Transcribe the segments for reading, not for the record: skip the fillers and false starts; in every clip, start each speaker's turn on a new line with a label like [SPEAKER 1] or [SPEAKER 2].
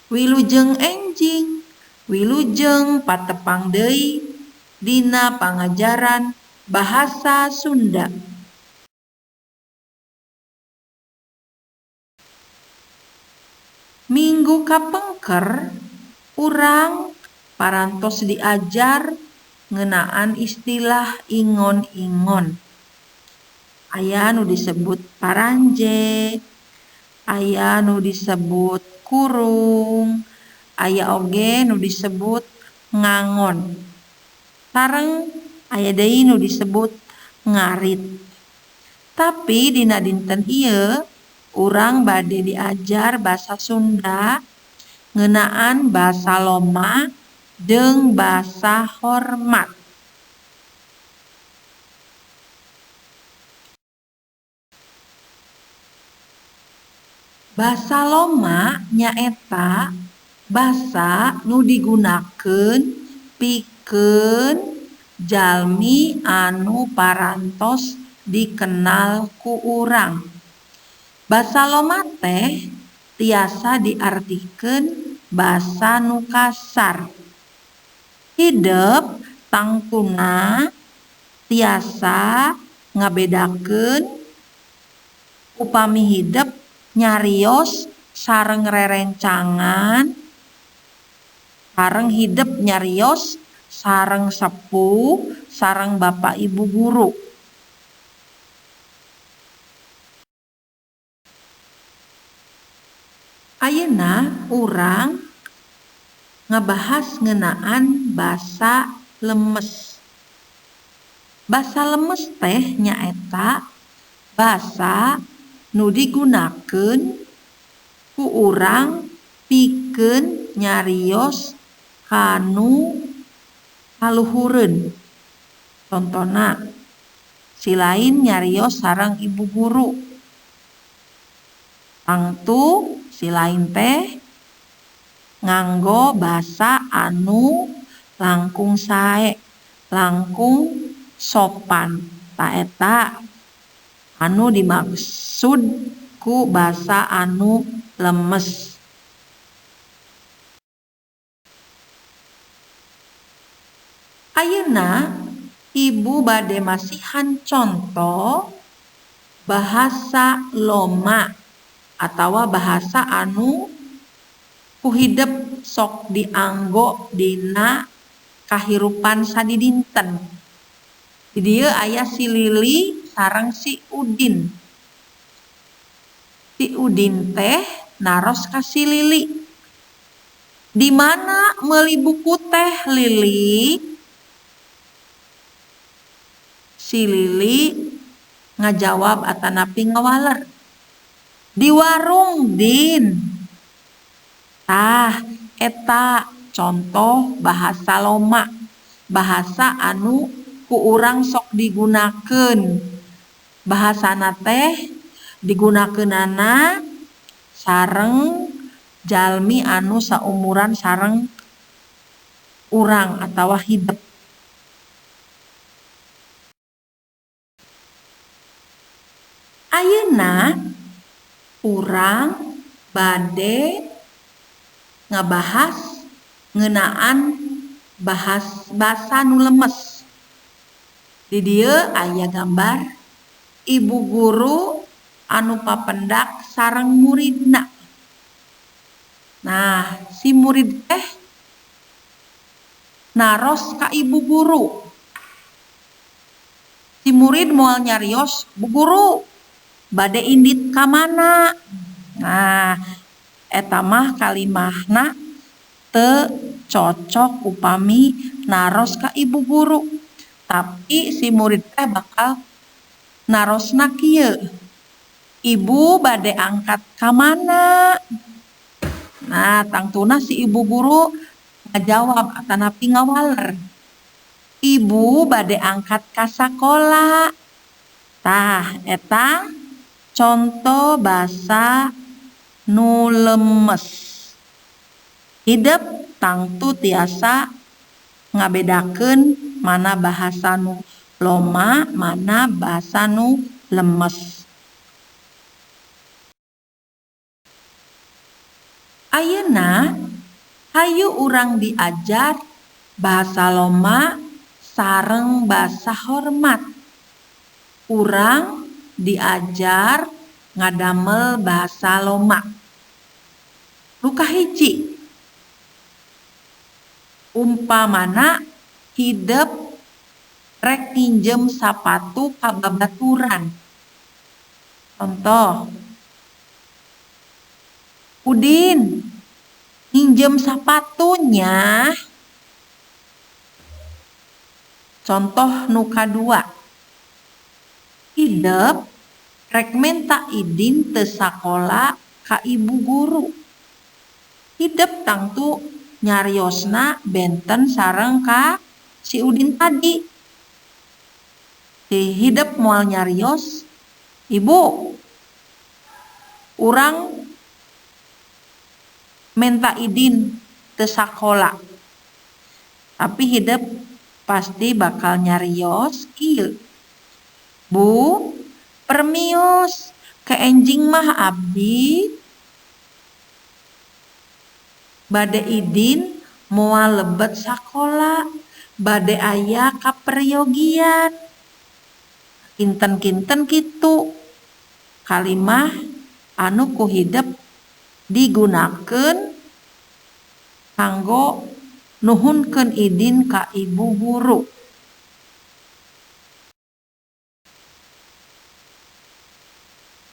[SPEAKER 1] Wilujeng enjing, wilujeng patepang deui dina pangajaran Bahasa Sunda. Minggu kapengker urang parantos diajar ngeunaan istilah ingon-ingon. Aya nu disebut paranje, aya nu disebut kurung, aya oge nu disebut ngangon. Sareng aya deui nu disebut ngarit. Tapi dina dinten ieu urang bade diajar basa Sunda ngeunaan basa loma jeung basa hormat. Basa loma nyaeta basa nu digunakeun pikeun jalmi anu parantos dikenal ku urang. Basa loma teh tiasa diartikeun basa nu kasar. Hidep tangtuna tiasa ngabedakeun upami hidep nyarios sareng rerencangan, sareng hidep nyarios sareng sepuh, sareng bapak ibu guru. Ayeuna urang ngabahas ngeunaan basa lemes. Basa lemes teh nyaeta basa nu digunakeun ku urang pikeun nyarios kanu kaluhureun. Contona, si lain nyarios sareng ibu guru. Tangtu si lain teh nganggo basa anu langkung sae, langkung sopan. Tah eta anu dimaksud ku basa anu lemes. Ayeuna ibu bade masihan conto bahasa loma atawa bahasa anu ku hidep sok dianggo dina kahirupan sadidinten. Di dieu aya si Lili sareng si Udin. Si Udin teh naros ka si Lili. Di mana meuli buku teh Lili? Si Lili ngajawab atanapi ngawaler. Di warung, Din. Tah, eta contoh bahasa loma, bahasa anu ku urang sok digunakeun. Bahasana teh digunakeunana sareng jalmi anu saumuran sareng urang atawa hidep. Ayeuna urang bade ngabahas ngeunaan basa nu lemes. Di dieu aya gambar ibu guru anu papendak sareng muridna. Nah, si murid teh naros ka ibu guru. Si murid moal nyarios, "Bu guru, bade indit ka mana?" Nah, eta mah kalimahna teu cocok upami naros ka ibu guru. Tapi si murid teh bakal narosna kieu, "Ibu bade angkat ka mana?" Nah, tangtuna si ibu guru ngajawab atanapi ngawaler, "Ibu bade angkat ka sakola." Tah, eta conto basa nu lemes. Hidep tangtu tiasa ngabedakeun mana bahasa nu loma, mana bahasa nu lemes. Ayeuna hayu urang diajar basa loma sareng basa hormat. Urang diajar ngadamel basa loma. Nu kahiji, umpamana hidep rek nginjem sapatu ka babaturan. Contoh, Udin nginjem sapatu nya. Contoh nu kadua, hidep rek menta idin teu sakola ka ibu guru. Hidep tangtu nyariosna benten sareng ka si Udin tadi. Si hidep moal nyarios, "Ibu, urang menta idin teu sakola." Tapi hidep pasti bakal nyarios kieu, "Bu, permios, ke enjing mah abdi bade idin moal lebet sakola, bade aya kaperyogian." Kinten-kinten kitu kalimah anu ku hidep digunakeun kanggo nuhunkeun idin ka ibu guru.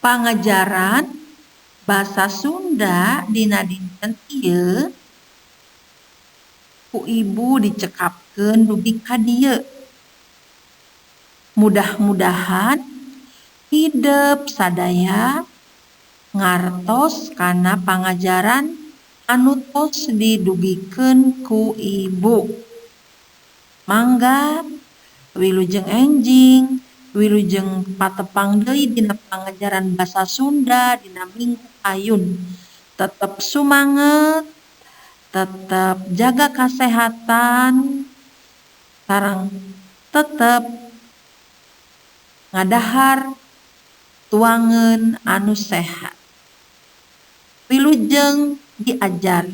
[SPEAKER 1] Pangajaran basa Sunda dina dinten ieu ku ibu dicekapkeun dugi ka dieu. Mudah-mudahan hidep sadaya ngartos kana pangajaran anu tos didugikeun ku ibu. Mangga wilujeng enjing, wilujeng patepang deui dina pangajaran basa Sunda dina minggu payun. Tetep sumanget, tetep jaga kasehatan, sareng tetep ngadahar tuangan anu sehat. Wilujeng diajar.